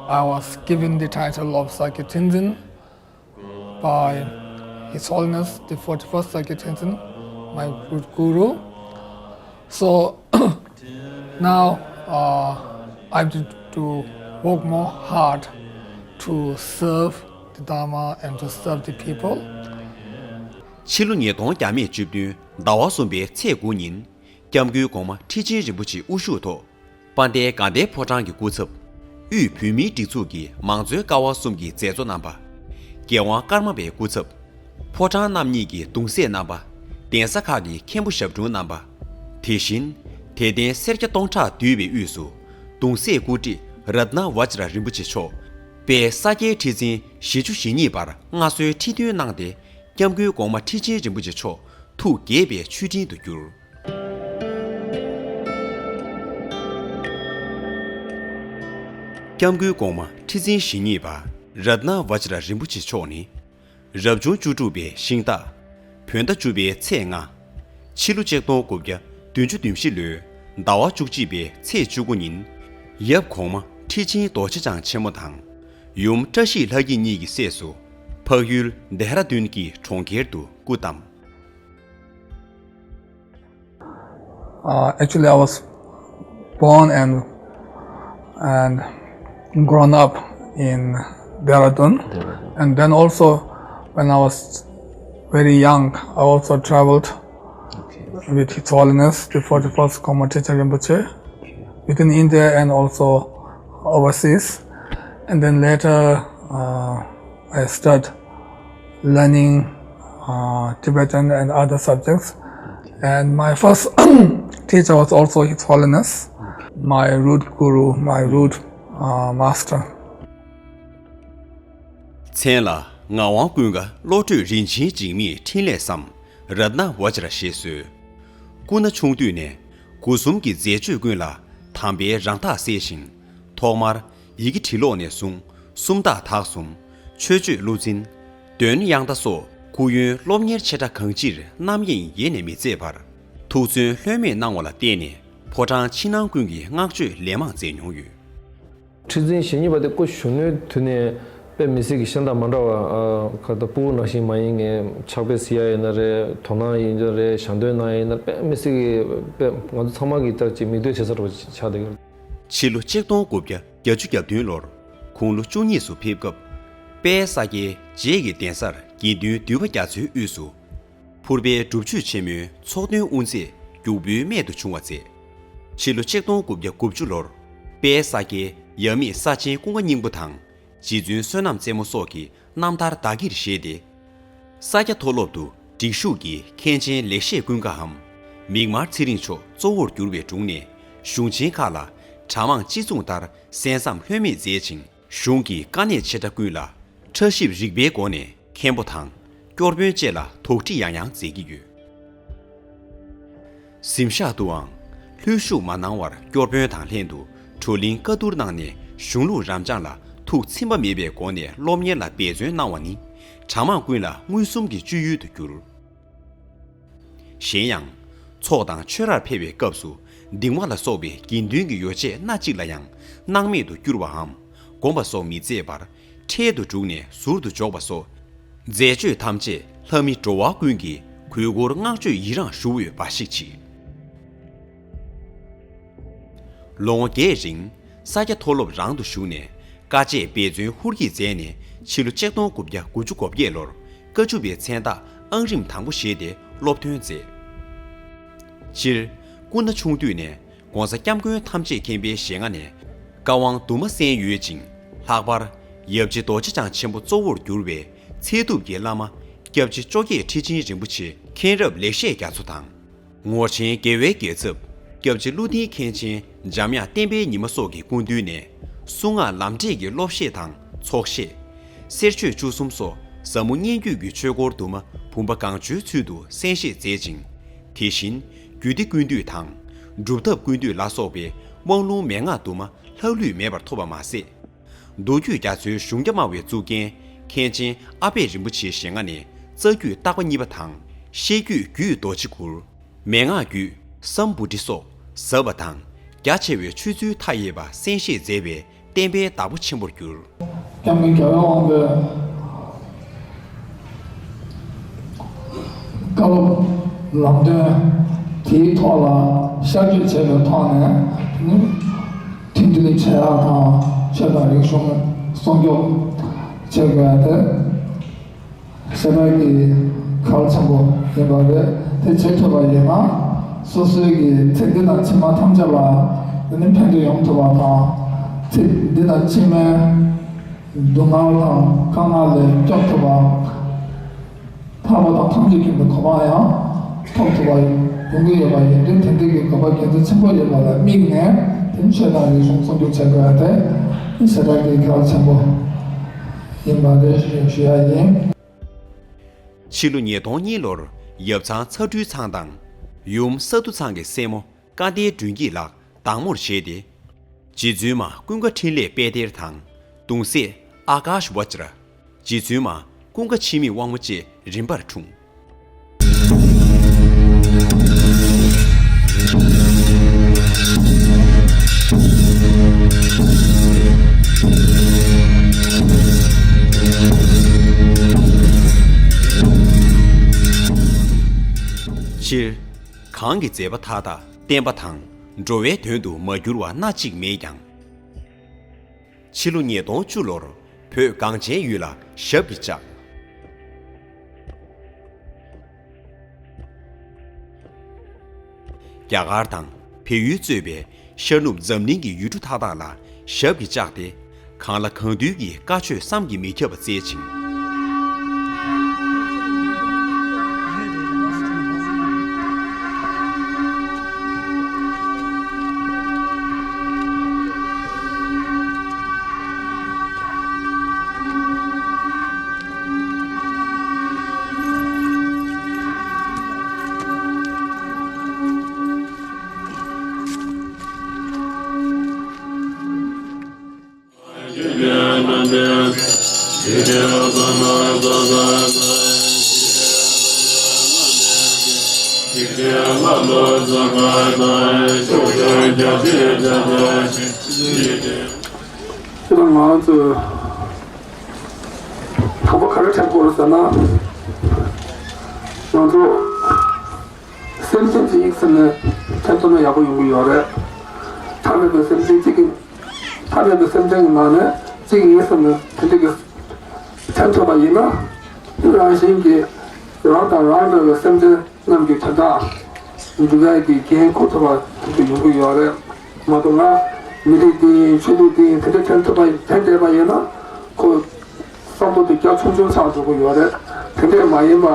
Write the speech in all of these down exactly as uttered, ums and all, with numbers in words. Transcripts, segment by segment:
I was given the title of Sakya Tenzin by His Holiness the forty-first Sakya Tenzin, my good guru. So now uh, I have to, to work more hard to serve the Dharma and to serve the people. ཕྱི་ལོ་ཉིས་སྟོང་བརྒྱ་མེད་བཅུ་བདུན་ཟླ་བ་གསུམ་པའི་ཚེས་དགུ་ཉིན། སྐྱབས་མགོན་གོང་མ་ཁྲི་ཆེན་རིན་པོ་ཆེ་དབུ་བཞུགས་ཐོག་དཔལ་ལྡན་དགའ་ལྡན་ཕོ་བྲང་གི་སྐུ་ཚབ། དབུས་བོད་མིའི་སྒྲིག་འཛུགས་ཀྱི་མང་གཙོའི་ཀ་བ་གསུམ་གྱི་མཛད་གཙོ་རྣམ་པ། རྒྱལ་དབང་ཀརྨ་པའི་སྐུ་ཚབ། ཕོ་བྲང་རྣམ་གཉིས་ཀྱི་གདུང་སྲས་རྣམ་པ། གདན་ས་ཁག་གི་མཁན་པོ་ཞབས་དྲུང་རྣམ་པ། དེ་བཞིན། དད་ལྡན་སེར་སྐྱ་སྟོང་ཕྲག་འདུས་པའི་དབུས་སུ། གདུང་སྲས་སྐུ་བགྲེས་རཏྣ་བཛྲ་རིན་པོ་ཆེ་མཆོག་དཔལ་ས་སྐྱའི་ཁྲི་འཛིན་བཞི་བཅུ་ཞེ་གཉིས་པར་མངའ་གསོལ་ཁྲི་འདོན་གནང་སྟེ། སྐྱབས་མགོན་གོང་མ་ཁྲི་ཆེན་རིན་པོ་ཆེ་མཆོག་ཐུགས་དགྱེས་པའི་མཆོད་སྤྲིན་དུ་གྱུར། སྐྱབས་མགོན་གོང་མ་ཁྲི་འཛིན་ཞེ་གཉིས་པ་རཏྣ་བཛྲ་རིན་པོ་ཆེ་མཆོག་ནི། རབ་བྱུང་བཅུ་དྲུག་པའི་ཤིང་སྟག་བོད་ཟླ་བཅུ་པའི་ཚེས་ལྔ། ཕྱི་ལོ་ཆིག་སྟོང་དགུ་བརྒྱ་བདུན་ཅུ་དོན་བཞི་ལོའི་ཟླ་བ་བཅུ་གཅིག་པའི་ཚེས་བཅུ་དགུ་ཉིན། ཡབ་གོང་མ་ཁྲི་ཆེན་རྡོ་རྗེ་འཆང་ཆེན་མོ་དང་། ཡུམ་བཀྲ་ཤིས་ལྷ་སྐྱིད་གཉིས་ཀྱི་སྲས་སུ། འཕགས་ཡུལ་ལྡེ་ར་ལྡུན་གྱི་གྲོང་ཁྱེར་དུ་སྐུ་བལྟམས། Uh, actually, I was born and and grown up in Dehradun, and then also when I was very young, I also traveled with His Holiness the forty-first Gongma Teacher Rinpoche within India and also overseas. And then later, uh, I started learning uh, Tibetan and other subjects. And my first teacher was also His Holiness, my root guru, my root uh, master. མཚན་ལ་ངག་དབང་ཀུན་དགའ་བློ་གྲོས་རིན་ཆེན་འཇིགས་མེད་འཕྲིན་ལས་སམ། རཏྣ་བཛྲ་ཞེས་གསོལ། སྐུ་ན་ཆུང་དུས་ནས་སྒོ་གསུམ་གྱི་མཛད་སྤྱོད་ཀུན་ལ་དམ་པའི་རང་རྟགས་གསལ་ཞིང་། ཐོག་མར་ཡི་གེ་འབྲི་ཀློག་ནས་བཟུང་སུམ་རྟགས་དག་གསུམ། མཆོད་བརྗོད་གླུ་འཛིན། འདོན་དབྱངས་རྟ་སོགས་སྐུ་ཡོན་སློབ་གཉེར་ཆེ་ཕྲ་གང་ཅིར་རྣམ་གཡེང་ཡེ་ནས་མི་མཛད་པར། ཐུགས་བརྩོན་ལྷོད་མེད་གནང་བ་ལ་བརྟེན་ནས་ཕོ་བྲང་ཕྱི་ནང་ཀུན་གྱི་བསྔགས་བརྗོད་ལན་མང་མཛད་མྱོང་ཡོད། ཁྲི་འཛིན་ཞེ་གཉིས་པ་དེ་སྐུ་གཞོན་ནུའི་དུས་ནས་དཔེ་མི་སྲིད་ཀྱི་ཤ་སྟག་མ་འདྲ་བ། ཨ་ཁ་ད་ཕྲུ་གུ་ནང་བཞིན་མ་ཡིན་ངས་ཕྱག་དཔེ་གཟིགས་ཡ་ཡིན་ན་རེད། དོ་སྣང་ཡིན་ན་རེད། ཞལ་འདོན་གནང་ཡ་ཡིན་ན་དཔེ་མི་སྲིད་ཀྱི་དཔེ་ང་ཚོ་ཚང་མ་གི་ལྟར་ཅིག་མིག་ལྟོས་བྱེད་ས་འདྲ་བ་ཆགས་བསྡད་ཡོད། ཕྱི་ལོ་ཆིག་སྟོང་དགུ་བརྒྱ་བརྒྱད་ཅུ་གྱ་བདུན་ལོར་དགུང་ལོ་བཅུ་གཉིས་སུ་ཕེབས་སྐབས། དཔལ་ས་སྐྱའི་རྗེས་ཀྱི་གདན་སར་དགེ་འདུན་འདུས་པ་རྒྱ་མཚོའི་དབུས་སུ། ཕུར་པའི་སྒྲུབ་མཆོད་ཆེན་མོའི་ཚོགས་འདོན་དབུ་མཛད་རྒྱུགས་འབུལ་རྨད་དུ་བྱུང་བ་མཛད། ཕྱི་ལོ་ཆིག་སྟོང་དགུ་བརྒྱ་དགུ་བཅུ་ལོར་དཔལ་ས་སྐྱའི་ཡབ་མེས་ས་ཆེན་ཀུན་དགའ་སྙིང་པོ་དང་། རྗེ་བཙུན་བསོད་ནམས་རྩེ་མོ་སོགས་ཀྱི་རྣམ་ཐར་བདག་གིར་བཞེས་ཏེ། ས་སྐྱ་མཐོ་སློབ་ཏུ་སྒྲིག་ཞུགས་ཀྱི་མཁན་ཆེན་ལེགས་བཤད་ཀུན་དགའ་འམ། མིག་དམར་ཚེ་རིང་མཆོག་གཙོ་བོར་གྱུར་པའི་དྲུང་ནས་གཞུང་ཆེན་ཁག་ལ་གྲྭ་མང་ཅི་མཚུངས་ལྟར་གསན་བསམ་ལྷོད་མེད་མཛད་ཅིང་། གཞུང་གི་དཀའ་གནད་ཆེ་ཕྲ་ཀུན་ལ་ཕྲ་ཞིབ་རིགས་པའི་སྒོ་ནས་མཁན་པོ་དང་སྐྱོར་དཔོན་བཅས་ལ་དོགས་འདྲི་ཡང་ཡང་མཛད་ཀྱི་ཡོད། གཟིམ་ཤག་ཏུའང་ལྷོད་ཞུགས་མ་གནང་བར་སྐྱོར་དཔོན་དང་ལྷན་དུ་བགྲོ་གླེང་བཀའ་བསྡུར་གནང་ནས་གཞུང་ལུགས་རབ་འབྱམས་ལ་ཐུགས་ཚིམ་པ་མེད་པའི་སྒོ་ནས་སློབ་གཉེར་ལ་འབད་བརྩོན་གནང་བ་ནི་གྲྭ་མང་ཀུན་ལ་མངོན་སུམ་གྱི་སྤྱོད་ཡུལ་དུ་གྱུར། གཞན་ཡང་། ཚོགས་དང་ཆོས་རར་ཕེབས་པའི་སྐབས་སུ་གདིང་བ་ལ་སོགས་པའི་དགེ་འདུན་གྱི་ཡོ་བྱད་སྣ་གཅིག་ལ་ཡང་སྣང་མེད་དུ་བསྐྱུར་བའམ་བསྒོམ་པ་སོགས་མི་མཛད་པར་འཕྲལ་དུ་བསྒྲུགས་ནས་ཟུར་དུ་འཇོག་པ་སོགས་མཛད་སྤྱོད་ཐམས་ཅད་ལྷ་མི་འགྲོ་བ་ཀུན་གྱི་གུས་བཀུར་བསྔགས་བརྗོད་ཡི་རངས་ཞུ་འོས་པ་ཞིག་མཆིས། ལོ་ངོ་བརྒྱད་རིང་ས་སྐྱ་མཐོ་སློབ་རང་དུ་བཞུགས་ནས་དཀའ་སྤྱད་འབད་བརྩོན་ཧུར་གྱིས་མཛད་ནས་ཕྱི་ལོ་ཆིག་སྟོང་དགུ་བརྒྱ་དགུ་བཅུ་གོ་བརྒྱད་ལོར་བཀའ་བཅུ་པའི་མཚན་རྟགས་ཨང་རིམ་དང་པོ་བཞེས་ཏེ་སློབ་ཐོན་མཛད། སྤྱིར་སྐུ་ན་ཆུང་དུས་ནས་༸གོང་ས་༸སྐྱབས་མགོན་ཐམས་ཅད་མཁྱེན་པའི་ཞལ་སྔ་ནས་བཀའ་དབང་དུ་མ་གསན་ཡོད་ཅིང་། ལྷག་པར་ཡབ་རྗེ་རྡོ་རྗེ་འཆང་ཆེན་པོ་གཙོ་བོར་གྱུར་པའི་ཚད་ཐུབ་ཀྱི་བླ་མ་སྐྱབས་རྗེ་བཅོ་བརྒྱད་ཁྲི་ཆེན་རིན་པོ་ཆེ་མཁྱེན་རབ་ལེགས་བཤད་རྒྱ་མཚོ་དང་། ངོར་ཆེན་དགེ་བའི་རྒྱལ་ཚབ་སྐྱབས་རྗེ་ཀླུ་ལྡིང་མཁན་ཆེན་འཇམ་དབྱངས་བསྟན་པའི་ཉི་མ་སོགས་ཀྱི་སྐུ་མདུན་ནས་གསུང་ངག་ལམ་འབྲས་ཀྱི་སློབ་བཤད་དང་ཚོགས་བཤད། གསེར་ཆོས་བཅུ་གསུམ་སོགས་ཟབ་མོ་སྙན་བརྒྱུད་ཀྱི་ཆོས་སྐོར་དུ་མ་བུམ་པ་གང་བྱོའི་ཚུལ་དུ་གསན་བཞེས་མཛད་ཅིང་། དེ་བཞིན་རྒྱུད་སྡེ་ཀུན་བཏུས་དང་། སྒྲུབ་ཐབས་ཀུན་བཏུས་ལ་སོགས་པའི་དབང་ལུང་མན་ངག་དུ་མ་ལྷག་ལུས་མེད་པར་ཐོབ་པ་མ་ཟད། མདོ་རྒྱུད་རྒྱ་མཚོའི་གཞུང་བརྒྱ་སྨྲ་བའི་གཙུག་རྒྱན་མཁན་ཆེན་ཨ་པད་རིན་པོ་ཆེའི་ཞལ་སྔ་ནས་ རྩ་རྒྱུད་བརྟག་པ་གཉིས་པ་དང་། ཤེས་རྒྱུད་རྒྱུད་རྡོ་རྗེ་གུར། མན་ངག་རྒྱུད་སམ་བུ་ཊི་སོགས་ཟབ་པ་དང་། རྒྱ་ཆེ་བའི་ཆོས་ཚུལ་མཐའ་ཡས་པ་གསན་བཞེས་མཛད་པའི་བསྟན་པའི་བདག་པོ་ཆེན་པོར་གྱུར། སྐྱབས་མགོན་རྒྱལ་བའི་དབང་པོའི་བཀའ་སློབ་ལམ་སྟོན་དེའི་ཐོག་ལ་ཤར་བསྐྱོད་བྱས་པའི་ཐོག་ནས་ནི་མཐུན་སྒྲིལ་བྱེད་ཡག་དང་ཆོས་དང་རིག་གཞུང་སྲུང་སྐྱོབ་བྱེད་དགོས་ཡ་དེ། ཞེ་དྲག་གི་གལ་ཆེན་པོ་ཡིན་པ་རེད། དེ་བྱེད་ཐུབ་པ་ཡིན་ན་སོ་སོའི་གི་ཚེ་འདི་དང་ཕྱི་མ་ཐམས་ཅད་ལ་ནི་ཕན་ཐོགས་ཡོང་ཐུབ་པ་དང་། ཚེ་འདི་དང་ཕྱི་མའི་སྡུག་བསྔལ་དང་དཀའ་ངལ་ལས་སྐྱོབ་ཐུབ་པ། ཐར་པ་དང་ཐམས་ཅད་མཁྱེན་པའི་གོ་འཕང་ཡང་ཐོབ་ཐུབ་པ་ཡོང་གི་ཡོད་པ་ཡིན་དུས། དེ་འདྲའི་གི་དགོས་པ་གལ་ཆེན་པོ་ཡོད་པ་ལ་དམིགས་ནས། དེ་ནི་ཆོས་དང་རིག་གཞུང་སྲུང་སྐྱོབ་བྱེད་དགོས་ཡ་དེ་ཞེ་དྲག་གི་གལ་ཆེན་པོ་ཡིན་པ་རེད་ཞུ་ཡ་ཡིན། ཕྱི་ལོ་ཉིས་སྟོང་གཉིས་ལོར་ཡབ་ཚང་ཚ་སྤྲུལ་ཚང་དང་ཡུམ་ས་འདུ་ཚང་གི་སྲས་མོ་སྐལ་ལྡན་སྒྲོན་སྐྱིད་ལགས་བདག་མོར་བཞེས་ཏེ། རྗེ་བཙུན་མ་ཀུན་དགའ་འཕྲིན་ལས་དཔལ་སྟེར་དང་། གདུང་སྲས་ཨ་ཀཱཤ་ཝ་ཇྲ། རྗེ་བཙུན་མ་ཀུན་དགའ་འཆི་མེད་དབང་མོ་བཅས་རིམ་པར་འཁྲུངས། སྤྱིར། གང་གི་མཛད་པ་མཐའ་དག་བསྟན་པ་དང་འགྲོ་བའི་དོན་དུ་མ་གྱུར་བ་སྣ་གཅིག་མེད་ཀྱང་། ཕྱི་ལོ་ཉིས་སྟོང་བཅུ་ལོར་བོད་གངས་ཅན་ཡུལ་ལ་ཞབས་ཀྱིས་བཅགས། རྒྱ་གར་དང་བལ་ཡུལ་གཙོས་པའི་ཤར་ནུབ་འཛམ་གླིང་གི་ཡུལ་གྲུ་མཐའ་དག་ལ་ཞབས་ཀྱིས་བཅགས་ཏེ། གང་ལ་གང་འདུལ་གྱི་བཀའ་ཆོས་བསམ་གྱིས་མི་ཁྱབ་པ་སྩལ་ཅིང་། ང་ཚོས་དོགས་པ་ག་རེ་འཕྲད་དགོས་རེད་ཟེར་ན། ང་ཚོ་སེམས་ཅན་གཅིག་ཡིན་ཟེར་ནས་ཐེ་ཚོམ་ན་ཡག་པོ་ཡོང་གི་ཡོད་རེད། ཐ་མལ་པའི་སེམས་ཅན་གཅིག་གི། ཐ་མལ་པའི་སེམས་ཅན་གྱི་ནང་ནས་གཅིག་ཡིན་ཟེར་ནས་དེ་འདྲ་གི་དྲན་ཐུབ་པ་ཡིན་ན། རང་བཞིན་གྱིས་རང་དང་རང་འདྲ་བའི་སེམས་ཅན་རྣམས་ཀྱི་དོན་དག་འདི་ག་གི་འགན་འཁུར་ཐུབ་པ་དེ་འདྲ་ཡོང་གི་ཡོད་རེད། མ་གཏོགས་ང་མི་རིགས་འདི་ཡིན། ཆོས་ལུགས་འདི་ཡིན། དེ་འདྲ་དྲན་ཐུབ་པ། དྲན་བསྡད་པ་ཡིན་ན་ཁོ་བསམ་བློ་དེ་རྒྱ་ཆུང་ཆུང་ཆགས་འགྲོ་གི་ཡོད་རེད། དེ་འདྲ་མ་ཡིན་པ།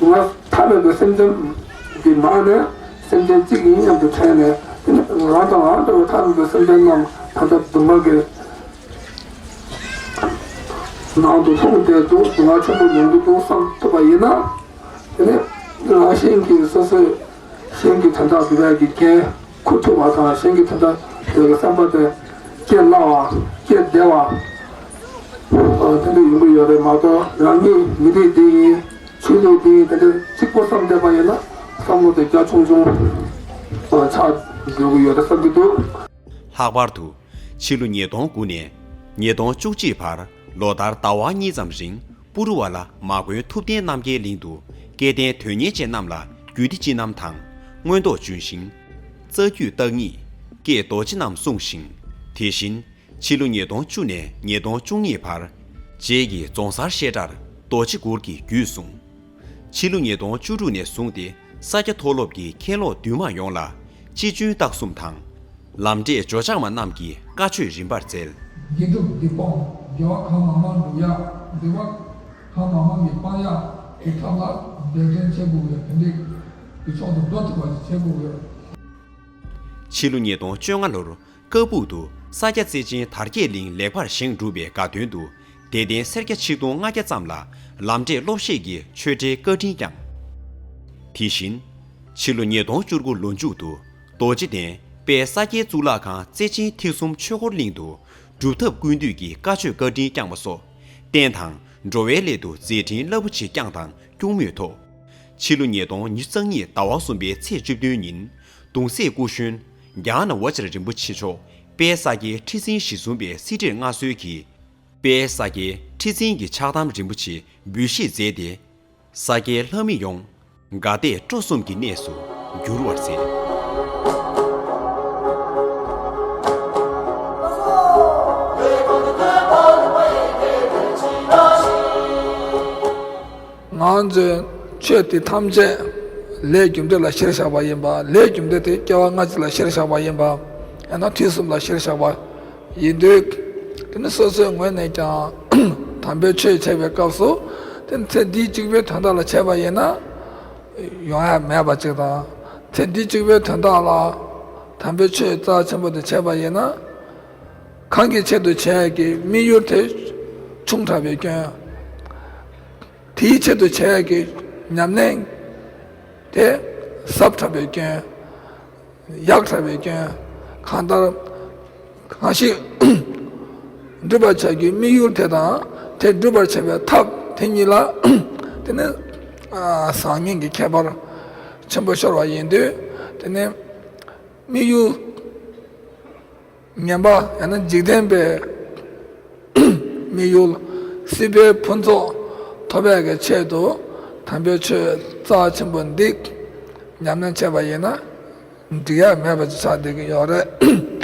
ང་ཐ་མལ་པའི་སེམས་ཅན་གྱི་ནང་ནས་སེམས་ཅན་གཅིག་ཡིན་སྙམ་དུ་དྲན་ནས། དེ་ནི་རང་དང་རང་འདྲ་བའི་ཐ་མལ་པའི་སེམས་ཅན་རྣམས་ད་ལྟ་སྡུག་བསྔལ་གྱི་ནང་དུ་ལྷུང་བསྡད་འདུག་སྡུག་བསྔལ་ཆེན་པོ་མྱོང་གི་འདུག་བསམ་ཐུབ་པ་ཡིན་ན། དེ་ནི་རང་བཞིན་གྱིས་སོ་སོས་གཞན་གྱི་དོན་དག་སྒྲུབ་ཡག་གི་འགན་འཁུར་ཐུབ་པ་དང་། གཞན་གྱི་དོན་དག་སྒྲུབ་ཡག་གི་བསམ་པ་དེ་སྐྱེ་སླ་བ། སྐྱེ་བདེ་བ། ཨ། དེ་འདྲ་ཡོང་གི་ཡོད་རེད། མ་གཏོགས་རང་ཉིད་མི་རིགས་འདི་ཡིན། ཆོས་ལུགས་འདི་ཡིན། དེ་འདྲ་གཅིག་པོ་བསམ་བསྡད་པ་ཡིན་ན་བསམ་བློ་དེ་རྒྱ་ཆུང་ཆུང་ཆགས་འགྲོ་གི་ཡོད་རེད་བསམ་གྱི་འདུག་ལྷག་པར་དུ། ཕྱི་ལོ་ཉིས་སྟོང་དགུ་ནས་ཉིས་སྟོང་བཅུ་གཅིག་བར་ལོ་ལྟར་ཟླ་བ་གཉིས་ཙམ་རིང་པུ་རུ་ཝ་ལ་མ་དགོན་ཐུབ་བསྟན་རྣམ་རྒྱལ་གླིང་དུ་སྐལ་ལྡན་དོན་གཉེར་ཅན་རྣམས་ལ་རྒྱུད་སྡེ་སྤྱི་རྣམ་དང་། མངོན་རྟོགས་ལྗོན་ཤིང་། རྩ་རྒྱུད་བརྟག་གཉིས། སྐད་རྡོ་རྗེ་རྣམས་གསུངས་ཤིང་། དེ་བཞིན་ཕྱི་ལོ་ཉིས་སྟོང་བཅུ་ནས་ཉིས་སྟོང་བཅུ་གཉིས་བར་རྗེས་ཀྱི་རྫོང་སར་བཤད་གྲྭར་རྡོ་རྗེ་གུར་གྱི་རྒྱུད་གསུངས། ཕྱི་ལོ་ཉིས་སྟོང་བཅུ་དྲུག་ནས་བཟུང་སྟེ་ས་སྐྱ་མཐོ་སློབ་ཀྱི་མཁན་སློབ་འདུས་མང་ཡོངས་ལ་སྤྱི་ཆོས་རྟགས་གསུམ་དང་། ལམ་འབྲས་ཇོ་ལྕགས་མ་རྣམས་ཀྱི་བཀའ་ཆོས་རིམ་པར་སྩལ། དགེ་སྒྲུབ་སྡིག་སྤོང་དགེ་བ་གང་མང་མང་སྒྲུབ་ཡག་སྡིག་པ་གང་མང་མང་གི་སྤང་ཡག་གི་ཐབས་ལ་འབད་བརྩོན་བྱེད་དགོས་ཡོད། དེ་འདྲའི་གི་ཕྱོགས་སུ་འགྲོ་ཐུབ་པ་ཞིག་བྱེད་དགོས་ཡོད། ཕྱི་ལོ་ཉིས་སྟོང་བཅོ་ལྔ་ལོར་ཀ་སྦུག་ཏུ་ས་སྐྱ་རྩེ་ཆེན་དར་རྒྱས་གླིང་ལེགས་པར་བཞེངས་གྲུབ་པའི་དགའ་སྟོན་དུ་དད་ལྡན་སེར་སྐྱ་ཆིག་སྟོང་ལྔ་བརྒྱ་ཙམ་ལ་ལམ་འབྲས་སློབ་བཤད་ཀྱི་ཆོས་འབྲེལ་བཀའ་དྲིན་བསྐྱངས། དེ་བཞིན་ཕྱི་ལོ་ཉིས་སྟོང་བཅུ་དགུ་ལོ་མཇུག་ཏུ་རྡོ་རྗེ་གདན་དཔལ་ས་སྐྱའི་གཙུག་ལག་ཁང་རྩེ་ཆེན་ཐེག་གསུམ་ཆོས་འཁོར་གླིང་དུ་སྒྲུབ་ཐབས་ཀུན་འདུས་ཀྱི་བཀའ་ཆོས་བཀའ་དྲིན་བསྐྱངས་པ་སོགས་རྟེན་དང་ འགྲོ་བའི་སླད་དུ་མཛད་འཕྲིན་རླབས་པོ་ཆེ་བསྐྱངས་དང་སྐྱོང་མུས་ཐོག་ཕྱི་ལོ་ཉིས་སྟོང་ཉི་ཤུ་རྩ་གཉིས་ཟླ་བ་གསུམ་པའི་ཚེས་བཅུ་བདུན་ཉིན། གདུང་སྲས་སྐུ་གཞོན་ཛྙཱ་ན་བཛྲ་རིན་པོ་ཆེ་མཆོག་དཔལ་ས་སྐྱའི་ཁྲི་འཛིན་གཞི་བཟུང་པའི་གསེར་ཁྲིར་མངའ་གསོལ་གྱིས། དཔལ་ས་སྐྱའི་ཁྲི་འཛིན་གྱི་ཕྱག་དམ་རིན་པོ་ཆེ་འབུལ་བཞེས་མཛད་དེ། ས་སྐྱའི་ལྷ་མི་ཡོངས་དགའ་དད་སྤྲོ་གསུམ་གྱི་གནས་སུ་འགྱུར་བར་མཛད། ང་ཚོས་ཆོས་དེ་ཐམས་ཅད་ལས་རྒྱུ་འབྲས་ལ་གཞིར་བཞག་པ་ཡིན་པ། ལས་རྒྱུ་འབྲས་དེ་སྐྱེ་བ་སྔ་ཕྱི་ལ་གཞིར་བཞག་པ་ཡིན་པ། ཡང་ན་དུས་གསུམ་ལ་གཞིར་བཞག་པ་ཡིན་དུས། དེ་ནི་སོ་སོའི་ངོས་ནས་ཀྱང་དམ་པའི་ཆོས་བྱེད་པའི་སྐབས་སུ། དེ་ནི་ཚེ་འདི་གཅིག་པུའི་དོན་དག་ལ་བྱས་པ་ཡིན་ན་ཡོང་ཡ་མེད་པ་ཅིག་དང་། ཚེ་འདི་གཅིག་པུའི་དོན་དག་ལ་དམ་པའི་ཆོས་རྩ་ཆེན་པོ་དེ་བྱས་པ་ཡིན་ན། གང་གི་ཆེད་དུ་བྱས་ཀྱི་དམིགས་ཡུལ་དེ་ཆུང་དྲགས་པའི་སྐྱོན། དེའི་ཆེད་དུ་བྱས་ཀྱི་ཉམས་ལེན་དེ་ཟབ་དྲགས་པའི་སྐྱོན། ཡག་དྲགས་པའི་སྐྱོན། གང་ལྟར་གང་ཞིག་འགྲུབ་པར་བྱ་རྒྱུའི་དམིགས་ཡུལ་དེ་དང་། དེ་འགྲུབ་པར་བྱ་བའི་ཐབས་དེ་གཉིས་ལ་དེ་ནི་ཨ་བཟང་ངན་གྱི་ཁྱད་པར་ཆེན་པོ་ཤོར་བ་ཡིན་དུས། དེ་ནི་དམིགས་ཡུལ་ངན་པ། ཡང་ན་འཇིག་རྟེན་པའི་དམིགས་ཡུལ། སྲིད་པའི་ཕུན་ཚོགས་ཐོབ་པའི་གི་ཆེད་དུ་དམ་པའི་ཆོས་རྩ་ཆེན་པོ་འདི་ཉམས་ལེན་བྱས་པ་ཡིན་ན། འགྲིག་ཡ་མེད་པ་ཅིག་ཆགས་བསྡད་ཀྱི་ཡོད་རེད།